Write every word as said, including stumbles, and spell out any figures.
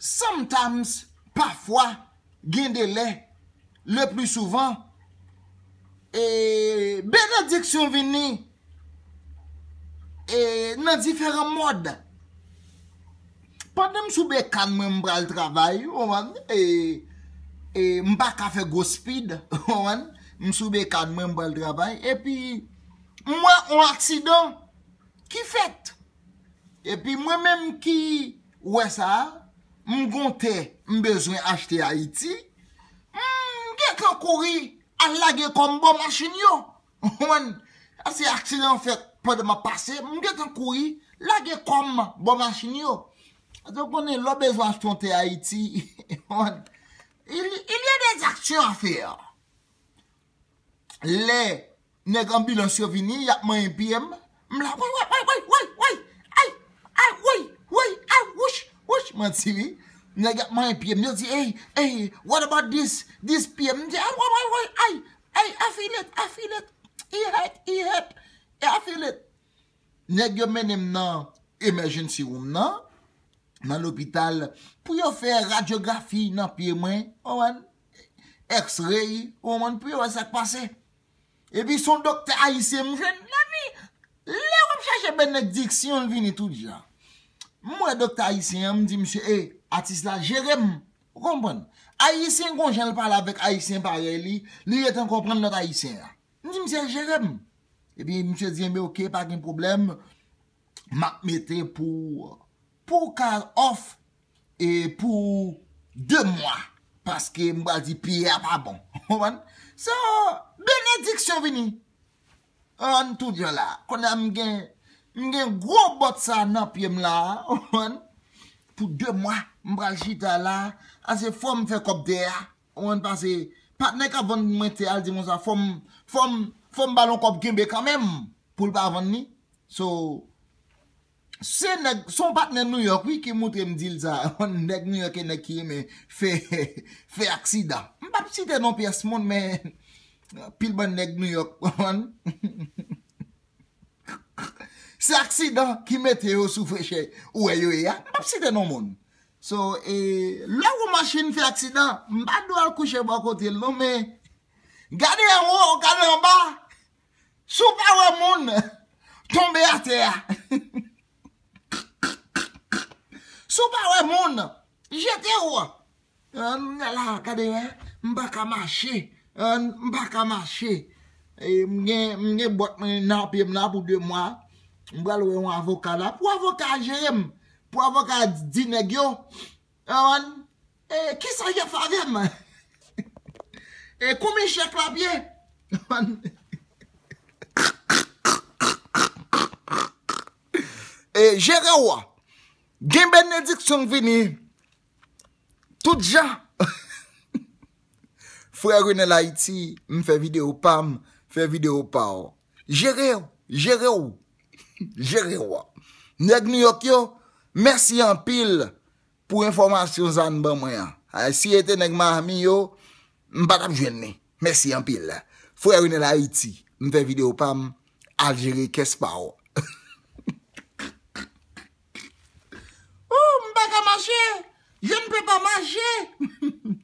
Sometimes, pafwa, gen de lè, le pli souvan, e, benediksyon vini, e, nan diferan mòd. Pandan m sou bekàn mwen, m pral travay, ou konprann? E, e, m pa ka fè gwo speed, ou konprann? M sou bekàn mwen, m pral travay, epi m wè yon aksidan ki fèt. Epi mwen menm ki wè sa, m gon tè, m bezwen achte Ayiti, m gentan kouri al lage kò m bò machin yo. Ou konprann? Sa se aksidan fèt pandan m ap pase, m gentan kouri lage kò m bò machin yo. Paske w konnen, lè w bezwen achte yon tè Ayiti, ou konprann? Il, il y a des actions à faire. Lè nèg anbilans yo vini, y ap manyen pye m. M la, woy, woy, woy, woy, woy, woy, ay, ay, woy, woy, ay, wouch, wouch, manti wi. Nèg ap manyen pye m, yo di, hey, hey, what about this, this pye m? M di, ay, woy, woy, woy, ay, ay, I feel it, I feel it, it hurt, it hurt, I feel it. Nèg yo mennen m nan emergency room nan, nan lopital, pou yo fè radyografi nan pye mwen, ou konprann? X-ray, ou konprann, pou yo wè sa k pase. Epi se yon doktè ayisyen m jwenn, mezanmi, lè w ap chache benediksyon, l vini tout jan. M wè doktè ayisyen an, m di misye, e, atis la, jere m. Ou konprann? Ayisyen gon jan l pale avèk ayisyen parèy li, li gentan konprann lòt ayisyen an. M di misye, jere m. Epi misye di, enben, oke, pa gen pwoblèm, m ap mete pou, pou w ka off, e pou de mwa, paske m pral di pye a pa bon. Ou konprann? So, benediksyon vini. Ou konprann? Tout jan la. Kounye a m gen, m gen gwo bòt sa nan pye m la, ou konprann? Pou de mwa, m pral chita la, ase fò m fè kòb tè a. Ou konprann? Pase patnè k ap vann mwen tè a, l di m konsa, fò m, fò m, fò m ba l yon kòb kenbe kanmenm pou l pa vann li. So, se nèg, se yon patnè New York, wi, ki montre m deal sa. Nèg New York e nèg ki renmen fè, fè aksidan. M p ap site non pyès moun, men pil bann nèg New York, konprann? Se aksidan ki mete yo sou frechè ou wè yo ye a. M p ap site non moun. So, e, lè yon machin fè aksidan, m pa dwe al kouche bò kote l non, men gade anwo, gade anba. Si w pa wè moun tonbe atè a, si w pa wè moun, jete w. An, la, gade, en, m pa ka mache. An, m pa ka mache. E, m gen, m gen bòt mwen nan pye m la pou de mwa. M pral wè yon avoka la. Pou avoka a jere m. Pou avoka a di nèg yo. An, e, kisa y ap fè avè m? E, konbyen chèk la ap ye? An, e, jere w. Gen benediksyon k vini. Tout jan. Frè Renel Haïti, m fè videyo pa m, fè videyo pa w. Jere w, jere w, jere w. Nèg New York yo, mèsi anpil pou enfòmasyon sa n ban mwen an. A, si e te nèg Miami yo, m pa t ap jwenn li. Mèsi anpil. Frè Renel Haïti, m fè videyo pa m, al jere kès pa w. Oh, m pa ka mache. Je ne peux pas marcher.